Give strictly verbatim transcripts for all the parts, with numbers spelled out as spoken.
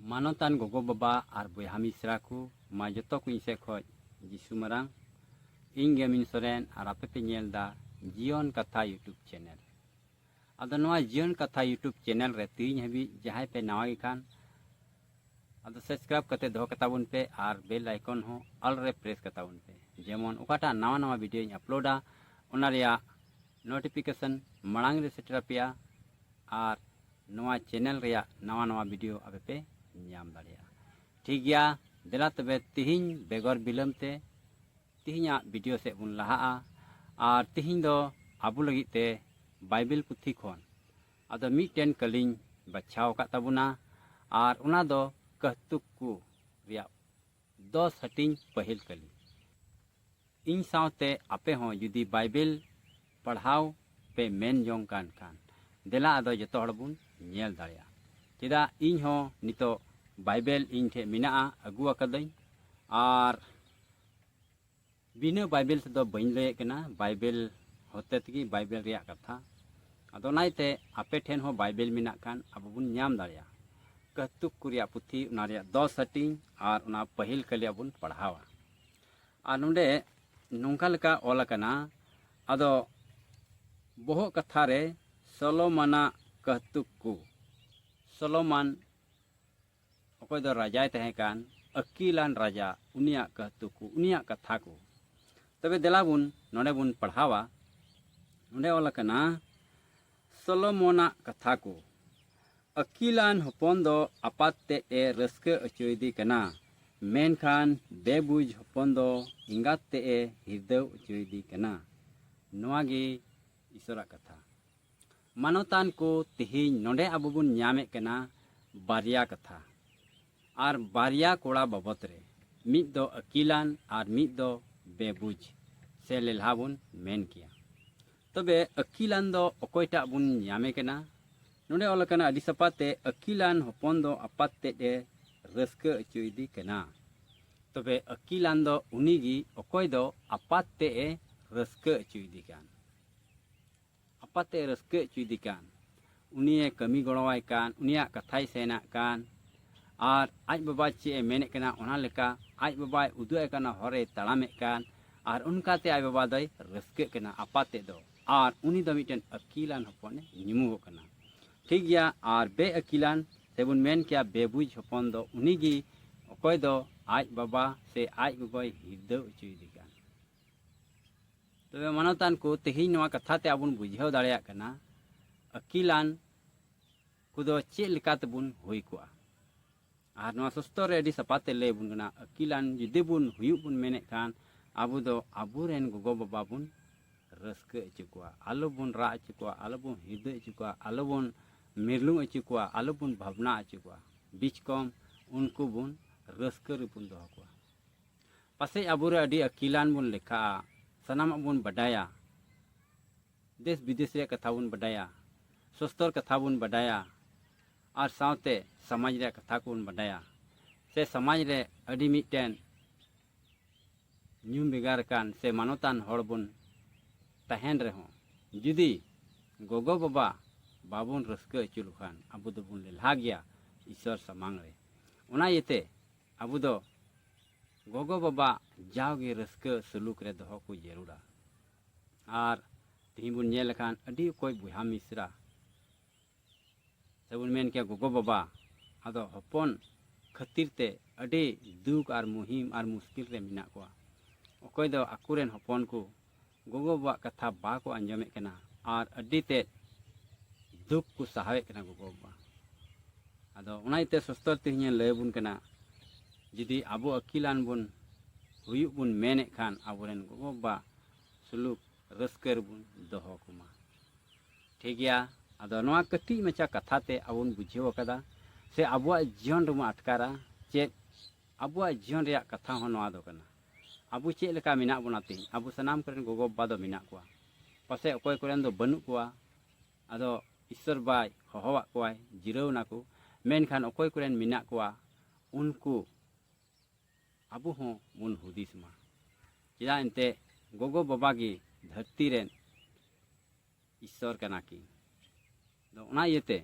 ᱢᱟᱱᱚᱛᱟᱱ ᱜᱚᱜᱚ ᱵᱟᱵᱟ ᱟᱨ ᱵᱚᱭᱦᱟ ᱢᱤᱥᱨᱟ ᱠᱚ, ᱢᱟ ᱡᱚᱛᱚ ᱠᱚ ᱤᱧ ᱥᱮᱫ ᱠᱷᱚᱱ ᱡᱤᱥᱩ ᱢᱟᱨᱟᱝ᱾ ᱤᱧ ᱜᱮ ᱢᱤᱱ ᱥᱚᱨᱮᱱ ᱟᱨ ᱟᱯᱮ ᱯᱮ ᱧᱮᱞ ᱮᱫᱟ ᱡᱤᱭᱚᱱ ᱠᱟᱛᱷᱟ YouTube ᱪᱮᱱᱮᱞ᱾ ᱟᱫᱚ ᱱᱚᱣᱟ ᱡᱤᱭᱚᱱ ᱠᱟᱛᱷᱟ YouTube ᱪᱮᱱᱮᱞ ᱨᱮ ᱛᱮᱦᱮᱧ ᱦᱟᱹᱵᱤᱡ ᱡᱟᱦᱟᱸᱭ ᱯᱮ ᱱᱟᱣᱟ ᱜᱮ ᱠᱷᱟᱱ, ᱟᱫᱚ subscribe ᱠᱟᱛᱮ ᱫᱚᱦᱚ ᱠᱟᱛᱟ ᱵᱚᱱ ᱯᱮ ᱟᱨ bell icon ᱦᱚᱸ all ᱨᱮ press ᱠᱟᱛᱟ ᱵᱚᱱ ᱯᱮ, ᱡᱮᱢᱚᱱ ᱚᱠᱟᱴᱟᱜ ᱱᱟᱣᱟ ᱱᱟᱣᱟ videoᱧ uploadᱟ ᱚᱱᱟ ᱨᱮᱭᱟᱜ notification ᱢᱟᱲᱟᱝ ᱨᱮ ᱥᱮᱴᱮᱨ ᱟᱯᱮᱭᱟ ᱟᱨ ᱱᱚᱣᱟ ᱪᱮᱱᱮᱞ ᱨᱮᱭᱟᱜ ᱱᱟᱣᱟ ᱱᱟᱣᱟ video ᱟᱯᱮ ᱯᱮ ᱧᱟᱢ ᱫᱟᱲᱮᱭᱟᱜᱼᱟ᱾ ᱴᱷᱤᱠ ᱜᱮᱭᱟ, ᱫᱮᱞᱟ ᱛᱚᱵᱮ ᱛᱤᱦᱤᱧ ᱵᱮᱜᱚᱨ ᱵᱤᱞᱚᱢ ᱛᱮ ᱛᱤᱦᱤᱧᱟᱜ video ᱥᱮᱫ ᱵᱚᱱ ᱞᱟᱦᱟᱜᱼᱟ᱾ ᱟᱨ ᱛᱤᱦᱤᱧ ᱫᱚ ᱟᱵᱚ ᱞᱟᱹᱜᱤᱫ ᱛᱮ ᱵᱟᱭᱵᱮᱞ ᱯᱩᱛᱷᱤ ᱠᱷᱚᱱ ᱟᱫᱚ ᱢᱤᱫᱴᱮᱱ ᱠᱟᱹᱞᱤᱧ ᱵᱟᱪᱷᱟᱣ ᱟᱠᱟᱫ ᱛᱟᱵᱚᱱᱟ, ᱟᱨ ᱚᱱᱟ ᱫᱚ ᱠᱟᱹᱦᱛᱩᱠ ᱠᱚ ᱨᱮᱭᱟᱜ ᱫᱚᱥ ᱦᱟᱹᱴᱤᱧ ᱯᱟᱹᱦᱤᱞ ᱠᱟᱹᱞᱤ᱾ ᱤᱧ ᱥᱟᱶᱛᱮ ᱟᱯᱮ ᱦᱚᱸ ᱡᱩᱫᱤ ᱵᱟᱭᱵᱮᱞ ᱯᱟᱲᱦᱟᱣ ᱯᱮ ᱢᱮᱱ ᱡᱚᱝ ᱠᱟᱱ ᱠᱷᱟᱱ, ᱫᱮᱞᱟ ᱟᱫᱚ ᱡᱚᱛᱚ ᱦᱚᱲ ᱵᱚᱱ ᱧᱮᱞ ᱫᱟᱲᱮᱭᱟᱜᱼᱟ᱾ ᱪᱮᱫᱟᱜ, ᱤᱧ ᱦᱚᱸ ᱱᱤᱛᱚᱜ ᱵᱟᱭᱵᱮᱞ ᱤᱧ ᱴᱷᱮᱱ ᱢᱮᱱᱟᱜᱼᱟ, ᱟᱹᱜᱩ ᱟᱠᱟᱫᱟᱹᱧ, ᱟᱨ ᱵᱤᱱᱟᱹ ᱵᱟᱭᱵᱮᱞ ᱛᱮᱫᱚ ᱵᱟᱹᱧ ᱞᱟᱹᱭᱮᱫ ᱠᱟᱱᱟ, ᱵᱟᱭᱵᱮᱞ ᱦᱚᱛᱮ ᱛᱮᱜᱮ ᱵᱟᱭᱵᱮᱞ ᱨᱮᱭᱟᱜ ᱠᱟᱛᱷᱟ᱾ ᱟᱫᱚ ᱚᱱᱟ ᱤᱭᱟᱹᱛᱮ ᱟᱯᱮ ᱴᱷᱮᱱ ᱦᱚᱸ ᱵᱟᱭᱵᱮᱞ ᱢᱮᱱᱟᱜ ᱠᱷᱟᱱ ᱟᱵᱚ ᱵᱚᱱ ᱧᱟᱢ ᱫᱟᱲᱮᱭᱟᱜᱼᱟ᱾ ᱠᱟᱹᱦᱛᱩᱠ ᱠᱚ ᱨᱮᱭᱟᱜ ᱯᱩᱛᱷᱤ, ᱚᱱᱟ ᱨᱮᱭᱟᱜ ᱫᱚᱥ ᱦᱟᱹᱴᱤᱧ, ᱟᱨ ᱚᱱᱟ ᱯᱟᱹᱦᱤᱞ ᱠᱟᱹᱞᱤ ᱟᱵᱚ ᱵᱚᱱ ᱯᱟᱲᱦᱟᱣᱟ᱾ ᱟᱨ ᱱᱚᱰᱮ ᱱᱚᱝᱠᱟ ᱞᱮᱠᱟ ᱚᱞ ᱟᱠᱟᱱᱟ, ᱟᱫᱚ ᱵᱚᱦᱚᱜ ᱠᱟᱛᱷᱟ ᱨᱮ ᱥᱚᱞᱚᱢᱚᱱᱟᱜ ᱠᱟᱹᱦᱛᱩᱠ ᱠᱚ᱾ ᱥᱚᱞᱚᱢᱚᱱ ᱚᱠᱚᱭ ᱫᱚ ᱨᱟᱡᱟᱭ ᱛᱟᱦᱮᱸ ᱠᱟᱱ, ᱟᱹᱠᱤᱞᱟᱱ ᱨᱟᱡᱟ, ᱩᱱᱤᱭᱟᱜ ᱠᱟᱹᱦᱛᱩᱠ ᱠᱚ, ᱩᱱᱤᱭᱟᱜ ᱠᱟᱛᱷᱟ ᱠᱚ᱾ ᱛᱚᱵᱮ ᱫᱮᱞᱟ ᱵᱚᱱ ᱱᱚᱰᱮ ᱵᱚᱱ ᱯᱟᱲᱦᱟᱣᱟ᱾ ᱱᱚᱰᱮ ᱚᱞ ᱟᱠᱟᱱᱟ, ᱥᱚᱞᱚᱢᱚᱱᱟᱜ ᱠᱟᱛᱷᱟ ᱠᱚ᱾ ᱟᱹᱠᱤᱞᱟᱱ ᱦᱚᱯᱚᱱ ᱫᱚ ᱟᱯᱟᱛ ᱛᱮᱫ ᱮ ᱨᱟᱹᱥᱠᱟᱹ ᱦᱚᱪᱚᱭᱮᱫᱮ ᱠᱟᱱᱟ, ᱢᱮᱱᱠᱷᱟᱱ ᱵᱮᱵᱩᱡᱽ ᱦᱚᱯᱚᱱ ᱫᱚ ᱮᱸᱜᱟᱛ ᱛᱮᱫ ᱮ ᱦᱤᱨᱫᱟᱹᱣ ᱦᱚᱪᱚᱭᱮᱫᱮ ᱠᱟᱱᱟ᱾ ᱱᱚᱣᱟ ᱜᱮ ᱤᱥᱚᱨᱟᱜ ᱠᱟᱛᱷᱟ᱾ ᱢᱟᱱᱚᱛᱟᱱ ᱠᱚ, ᱛᱮᱦᱮᱧ ᱱᱚᱰᱮ ᱟᱵᱚ ᱵᱚᱱ ᱧᱟᱢᱮᱫ ᱠᱟᱱᱟ ᱵᱟᱨᱭᱟ ᱠᱟᱛᱷᱟ, ᱟᱨ ᱵᱟᱨᱭᱟ ᱠᱚᱲᱟ ᱵᱟᱵᱚᱛ ᱨᱮ, ᱢᱤᱫ ᱫᱚ ᱟᱹᱠᱤᱞᱟᱱ ᱟᱨ ᱢᱤᱫ ᱫᱚ ᱵᱮᱵᱩᱡᱽ ᱥᱮ ᱞᱮᱞᱦᱟ ᱵᱚᱱ ᱢᱮᱱ ᱠᱮᱭᱟ᱾ ᱛᱚᱵᱮ ᱟᱹᱠᱤᱞᱟᱱ ᱫᱚ ᱚᱠᱚᱭᱴᱟᱜ ᱵᱚᱱ ᱧᱟᱢᱮ ᱠᱟᱱᱟ? ᱱᱚᱰᱮ ᱚᱞ ᱟᱠᱟᱱᱟ, ᱟᱹᱰᱤ ᱥᱟᱯᱷᱟ ᱛᱮ, ᱟᱹᱠᱤᱞᱟᱱ ᱦᱚᱯᱚᱱ ᱫᱚ ᱟᱯᱟᱛ ᱛᱮᱫ ᱮ ᱨᱟᱹᱥᱠᱟᱹ ᱦᱚᱪᱚᱭᱮᱫᱮ ᱠᱟᱱᱟ᱾ ᱛᱚᱵᱮ ᱟᱹᱠᱤᱞᱟᱱ ᱫᱚ ᱩᱱᱤᱜᱮ ᱚᱠᱚᱭ ᱫᱚ ᱟᱯᱟᱛ ᱛᱮᱫ ᱮ ᱨᱟᱹᱥᱠᱟᱹ ᱦᱚᱪᱚᱭᱮᱫᱮ ᱠᱟᱱ᱾ ᱟᱯᱟᱛ ᱛᱮᱫ ᱮ ᱨᱟᱹᱥᱠᱟᱹ ᱦᱚᱪᱚᱭᱮᱫᱮ ᱠᱟᱱ, ᱩᱱᱤᱭᱮ ᱠᱟᱹᱢᱤ ᱜᱚᱲᱚᱣᱟᱭ ᱠᱟᱱ, ᱩᱱᱤᱭᱟᱜ ᱠᱟᱛᱷᱟᱭ ᱥᱮᱱᱟᱜ ᱠᱟᱱ, ᱟᱨ ᱟᱡ ᱵᱟᱵᱟ ᱪᱮᱫ ᱮ ᱢᱮᱱᱮᱫ ᱠᱟᱱᱟ, ᱚᱱᱟ ᱞᱮᱠᱟ ᱟᱡ ᱵᱟᱵᱟᱭ ᱩᱫᱩᱜ ᱟᱭ ᱠᱟᱱᱟ, ᱦᱚᱨᱮ ᱛᱟᱲᱟᱢᱮᱫ ᱠᱟᱱ, ᱟᱨ ᱚᱱᱠᱟᱛᱮ ᱟᱡ ᱵᱟᱵᱟ ᱫᱚᱭ ᱨᱟᱹᱥᱠᱟᱹᱜ ᱠᱟᱱᱟ ᱟᱯᱟᱛ ᱛᱮᱫ ᱫᱚ᱾ ᱟᱨ ᱩᱱᱤ ᱫᱚ ᱢᱤᱫᱴᱮᱱ ᱟᱹᱠᱤᱞᱟᱱ ᱦᱚᱯᱚᱱᱮ ᱧᱩᱢᱩᱜᱚᱜ ᱠᱟᱱᱟ᱾ ᱴᱷᱤᱠ ᱜᱮᱭᱟ, ᱟᱨ ᱵᱮᱼᱟᱹᱠᱤᱞᱟᱱ ᱥᱮᱵᱚᱱ ᱢᱮᱱ ᱠᱮᱭᱟ ᱵᱮᱵᱩᱡᱽ ᱦᱚᱯᱚᱱ ᱫᱚ ᱩᱱᱤᱜᱮ ᱚᱠᱚᱭ ᱫᱚ ᱟᱡ ᱵᱟᱵᱟ ᱥᱮ ᱟᱡ ᱜᱚᱜᱚᱭ ᱦᱤᱨᱫᱟᱹ ᱚᱪᱚᱭᱮᱫᱮ ᱠᱟᱱ᱾ ᱛᱚᱵᱮ ᱢᱟᱱᱚᱛᱟᱱ ᱠᱚ, ᱛᱮᱦᱮᱧ ᱱᱚᱣᱟ ᱠᱟᱛᱷᱟ ᱛᱮ ᱟᱵᱚᱱ ᱵᱩᱡᱷᱟᱹᱣ ᱫᱟᱲᱮᱭᱟᱜ ᱠᱟᱱᱟ ᱟᱹᱠᱤᱞᱟᱱ ᱠᱚᱫᱚ ᱪᱮᱫ ᱞᱮᱠᱟ ᱛᱮᱵᱚᱱ ᱦᱩᱭ ᱠᱚᱜᱼᱟ᱾ ᱟᱨ ᱱᱚᱣᱟ ᱥᱚᱥᱛᱚᱨ ᱨᱮ ᱟᱹᱰᱤ ᱥᱟᱯᱷᱟ ᱛᱮ ᱞᱟᱹᱭ ᱟᱵᱚᱱ ᱠᱟᱱᱟ, ᱟᱹᱠᱤᱞᱟᱱ ᱡᱩᱫᱤ ᱵᱚᱱ ᱦᱩᱭᱩᱜ ᱵᱚᱱ ᱢᱮᱱᱮᱫ ᱠᱷᱟᱱ, ᱟᱵᱚ ᱫᱚ ᱟᱵᱚᱨᱮᱱ ᱜᱚᱜᱚ ᱵᱟᱵᱟ ᱵᱚᱱ ᱨᱟᱹᱥᱠᱟᱹ ᱦᱚᱪᱚ ᱠᱚᱣᱟ, ᱟᱞᱚ ᱵᱚᱱ ᱨᱟᱜ ᱦᱚᱪᱚ ᱠᱚᱣᱟ, ᱟᱞᱚ ᱵᱚᱱ ᱦᱤᱨᱫᱟᱹ ᱦᱚᱪᱚ ᱠᱚᱣᱟ, ᱟᱞᱚ ᱵᱚᱱ ᱢᱤᱨᱞᱩᱝ ᱦᱚᱪᱚ ᱠᱚᱣᱟ, ᱟᱞᱚ ᱵᱚᱱ ᱵᱷᱟᱵᱽᱱᱟ ᱦᱚᱪᱚ ᱠᱚᱣᱟ᱾ ᱵᱤᱪᱠᱚᱢ ᱩᱱᱠᱩ ᱵᱚᱱ ᱨᱟᱹᱥᱠᱟᱹ ᱨᱮᱵᱚᱱ ᱫᱚᱦᱚ ᱠᱚᱣᱟ᱾ ᱯᱟᱥᱮᱡ ᱟᱵᱚᱨᱮ ᱟᱹᱰᱤ ᱟᱹᱠᱤᱞᱟᱱ ᱵᱚᱱ ᱞᱮᱠᱷᱟᱜᱼᱟ, ᱥᱟᱱᱟᱢᱟᱜ ᱵᱚᱱ ᱵᱟᱰᱟᱭᱟ, ᱫᱮᱥ ᱵᱤᱫᱮᱥ ᱨᱮᱭᱟᱜ ᱠᱟᱛᱷᱟ ᱵᱚᱱ ᱵᱟᱰᱟᱭᱟ, ᱥᱚᱥᱛᱚᱨ ᱠᱟᱛᱷᱟ ᱵᱚᱱ ᱵᱟᱰᱟᱭᱟ, ᱟᱨ ᱥᱟᱶᱛᱮ ᱥᱚᱢᱟᱡᱽ ᱨᱮᱭᱟᱜ ᱠᱟᱛᱷᱟ ᱠᱚᱵᱚᱱ ᱵᱟᱰᱟᱭᱟ, ᱥᱮ ᱥᱚᱢᱟᱡᱽ ᱨᱮ ᱟᱹᱰᱤ ᱢᱤᱫᱴᱮᱱ ᱧᱩᱢ ᱵᱷᱮᱜᱟᱨ ᱟᱠᱟᱱ ᱥᱮ ᱢᱟᱱᱚᱛᱟᱱ ᱦᱚᱲ ᱵᱚᱱ ᱛᱟᱦᱮᱱ ᱨᱮᱦᱚᱸ, ᱡᱩᱫᱤ ᱜᱚᱜᱚ ᱵᱟᱵᱟ ᱵᱟᱵᱚᱱ ᱨᱟᱹᱥᱠᱟᱹ ᱦᱚᱪᱚ ᱞᱮᱠᱷᱟᱱ, ᱟᱵᱚ ᱫᱚᱵᱚᱱ ᱞᱮᱞᱦᱟ ᱜᱮᱭᱟ ᱤᱥᱚᱨ ᱥᱟᱢᱟᱝ ᱨᱮ᱾ ᱚᱱᱟ ᱤᱭᱟᱹᱛᱮ ᱟᱵᱚ ᱫᱚ ᱜᱚᱜᱚ ᱵᱟᱵᱟ ᱡᱟᱣᱜᱮ ᱨᱟᱹᱥᱠᱟᱹ ᱥᱩᱞᱩᱠ ᱨᱮ ᱫᱚᱦᱚ ᱠᱚ ᱡᱟᱹᱨᱩᱲᱟ᱾ ᱟᱨ ᱛᱮᱦᱮᱧ ᱵᱚᱱ ᱧᱮᱞ ᱞᱮᱠᱷᱟᱱ ᱟᱹᱰᱤ ᱚᱠᱚᱡ ᱵᱚᱭᱦᱟ ᱢᱤᱥᱨᱟ ᱥᱮᱵᱚᱱ ᱢᱮᱱ ᱠᱮᱭᱟ ᱜᱚᱜᱚ ᱵᱟᱵᱟ, ᱟᱫᱚ ᱦᱚᱯᱚᱱ ᱠᱷᱟᱹᱛᱤᱨ ᱛᱮ ᱟᱹᱰᱤ ᱫᱩᱠ ᱟᱨ ᱢᱩᱦᱤᱢ ᱟᱨ ᱢᱩᱥᱠᱤᱞ ᱨᱮ ᱢᱮᱱᱟᱜ ᱠᱚᱣᱟ᱾ ᱚᱠᱚᱭ ᱫᱚ ᱟᱠᱚᱨᱮᱱ ᱦᱚᱯᱚᱱ ᱠᱚ ᱜᱚᱜᱚ ᱵᱟᱵᱟᱣᱟᱜ ᱠᱟᱛᱷᱟ ᱵᱟᱠᱚ ᱟᱸᱡᱚᱢᱮᱫ ᱠᱟᱱᱟ ᱟᱨ ᱟᱹᱰᱤ ᱛᱮᱫ ᱫᱩᱠ ᱠᱚ ᱥᱟᱦᱟᱣᱮᱫ ᱠᱟᱱᱟ ᱜᱚᱜᱚ ᱵᱟᱵᱟ᱾ ᱟᱫᱚ ᱚᱱᱟ ᱤᱭᱟᱹᱛᱮ ᱥᱚᱥᱛᱚᱨ ᱛᱮᱦᱮᱧᱮ ᱞᱟᱹᱭ ᱟᱵᱚᱱ ᱠᱟᱱᱟ, ᱡᱩᱫᱤ ᱟᱵᱚ ᱟᱹᱠᱤᱞᱟᱱ ᱵᱚᱱ ᱦᱩᱭᱩᱜ ᱵᱚᱱ ᱢᱮᱱᱮᱫ ᱠᱷᱟᱱ, ᱟᱵᱚᱨᱮᱱ ᱜᱚᱜᱚ ᱵᱟᱵᱟ ᱥᱩᱞᱩᱠ ᱨᱟᱹᱥᱠᱟᱹ ᱨᱮᱵᱚᱱ ᱫᱚᱦᱚ ᱠᱚᱢᱟ᱾ ᱴᱷᱤᱠ ᱜᱮᱭᱟ, ᱟᱫᱚ ᱱᱚᱣᱟ ᱠᱟᱹᱴᱤᱡ ᱢᱟᱪᱷᱟ ᱠᱟᱛᱷᱟ ᱛᱮ ᱟᱵᱚ ᱵᱚᱱ ᱵᱩᱡᱷᱟᱹᱣ ᱟᱠᱟᱫᱟ ᱥᱮ ᱟᱵᱚᱣᱟᱜ ᱡᱤᱭᱚᱱ ᱨᱮᱵᱚᱱ ᱟᱴᱠᱟᱨᱟ᱾ ᱪᱮᱫ ᱟᱵᱚᱣᱟᱜ ᱡᱤᱭᱚᱱ ᱨᱮᱭᱟᱜ ᱠᱟᱛᱷᱟ ᱦᱚᱸ ᱱᱚᱣᱟ ᱫᱚ ᱠᱟᱱᱟ, ᱟᱵᱚ ᱪᱮᱫ ᱞᱮᱠᱟ ᱢᱮᱱᱟᱜ ᱵᱚᱱᱟ ᱛᱮᱦᱮᱧ, ᱟᱵᱚ ᱥᱟᱱᱟᱢ ᱠᱚᱨᱮᱱ ᱜᱚᱜᱚ ᱵᱟᱵᱟ ᱫᱚ ᱢᱮᱱᱟᱜ ᱠᱚᱣᱟ, ᱯᱟᱥᱮᱡ ᱚᱠᱚᱭ ᱠᱚᱨᱮᱱ ᱫᱚ ᱵᱟᱹᱱᱩᱜ ᱠᱚᱣᱟ᱾ ᱟᱫᱚ ᱤᱥᱥᱚᱨ ᱵᱟᱭ ᱦᱚᱦᱚᱣᱟᱫ ᱠᱚᱣᱟᱭ, ᱡᱤᱨᱟᱹᱣ ᱱᱟᱠᱚ᱾ ᱢᱮᱱᱠᱷᱟᱱ ᱚᱠᱚᱭ ᱠᱚᱨᱮᱱ ᱢᱮᱱᱟᱜ ᱠᱚᱣᱟ, ᱩᱱᱠᱩ ᱟᱵᱚ ᱦᱚᱸ ᱵᱚᱱ ᱦᱩᱫᱤᱥ ᱢᱟ᱾ ᱪᱮᱫᱟᱜ ᱮᱱᱛᱮ ᱜᱚᱜᱚ ᱵᱟᱵᱟ ᱜᱮ ᱫᱷᱟᱹᱨᱛᱤ ᱨᱮᱱ ᱤᱥᱥᱚᱨ ᱠᱟᱱᱟ ᱠᱤᱱ᱾ ᱟᱫᱚ ᱚᱱᱟ ᱤᱭᱟᱹᱛᱮ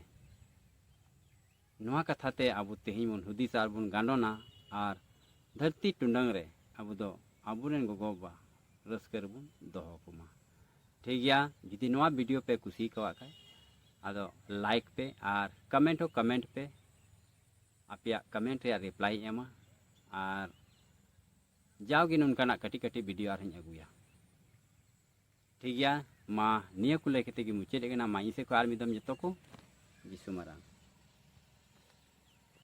ᱱᱚᱣᱟ ᱠᱟᱛᱷᱟ ᱛᱮ ᱟᱵᱚ ᱛᱮᱦᱮᱧ ᱵᱚᱱ ᱦᱩᱫᱤᱥᱟ ᱟᱨ ᱵᱚᱱ ᱜᱟᱸᱰᱚᱱᱟ, ᱟᱨ ᱫᱷᱟᱹᱨᱛᱤ ᱴᱩᱰᱟᱹᱝ ᱨᱮ ᱟᱵᱚ ᱫᱚ ᱟᱵᱚᱨᱮᱱ ᱜᱚᱜᱚ-ᱵᱟᱵᱟ ᱨᱟᱹᱥᱠᱟᱹ ᱨᱮᱵᱚᱱ ᱫᱚᱦᱚ ᱠᱚᱢᱟ᱾ ᱴᱷᱤᱠ ᱜᱮᱭᱟ, ᱡᱩᱫᱤ ᱱᱚᱣᱟ video ᱯᱮ ᱠᱩᱥᱤ ᱠᱟᱣᱟᱜ ᱠᱷᱟᱡ, ᱟᱫᱚ like ᱯᱮ ᱟᱨ comment ᱦᱚᱸ comment ᱯᱮ᱾ ᱟᱯᱮᱭᱟᱜ comment ᱨᱮᱭᱟᱜ reply ᱤᱧ ᱮᱢᱟ, ᱟᱨ ᱡᱟᱣᱜᱮ ᱱᱚᱝᱠᱟᱱᱟᱜ ᱠᱟᱹᱴᱤᱡ ᱠᱟᱹᱴᱤᱡ video ᱟᱨᱦᱚᱸᱧ ᱟᱹᱜᱩᱭᱟ᱾ ᱴᱷᱤᱠ ᱜᱮᱭᱟ, ᱢᱟ ᱱᱤᱭᱟᱹ ᱠᱚ ᱞᱟᱹᱭ ᱠᱟᱛᱮ ᱜᱮ ᱢᱩᱪᱟᱹᱫ ᱠᱟᱱᱟ᱾ ᱢᱟ ᱤᱧ ᱥᱮᱫ ᱠᱷᱚᱱ ᱟᱨ ᱢᱤᱫ ᱫᱚᱢ ᱡᱚᱛᱚ ᱠᱚ ᱡᱤᱥᱩ ᱢᱟᱨᱟᱝ᱾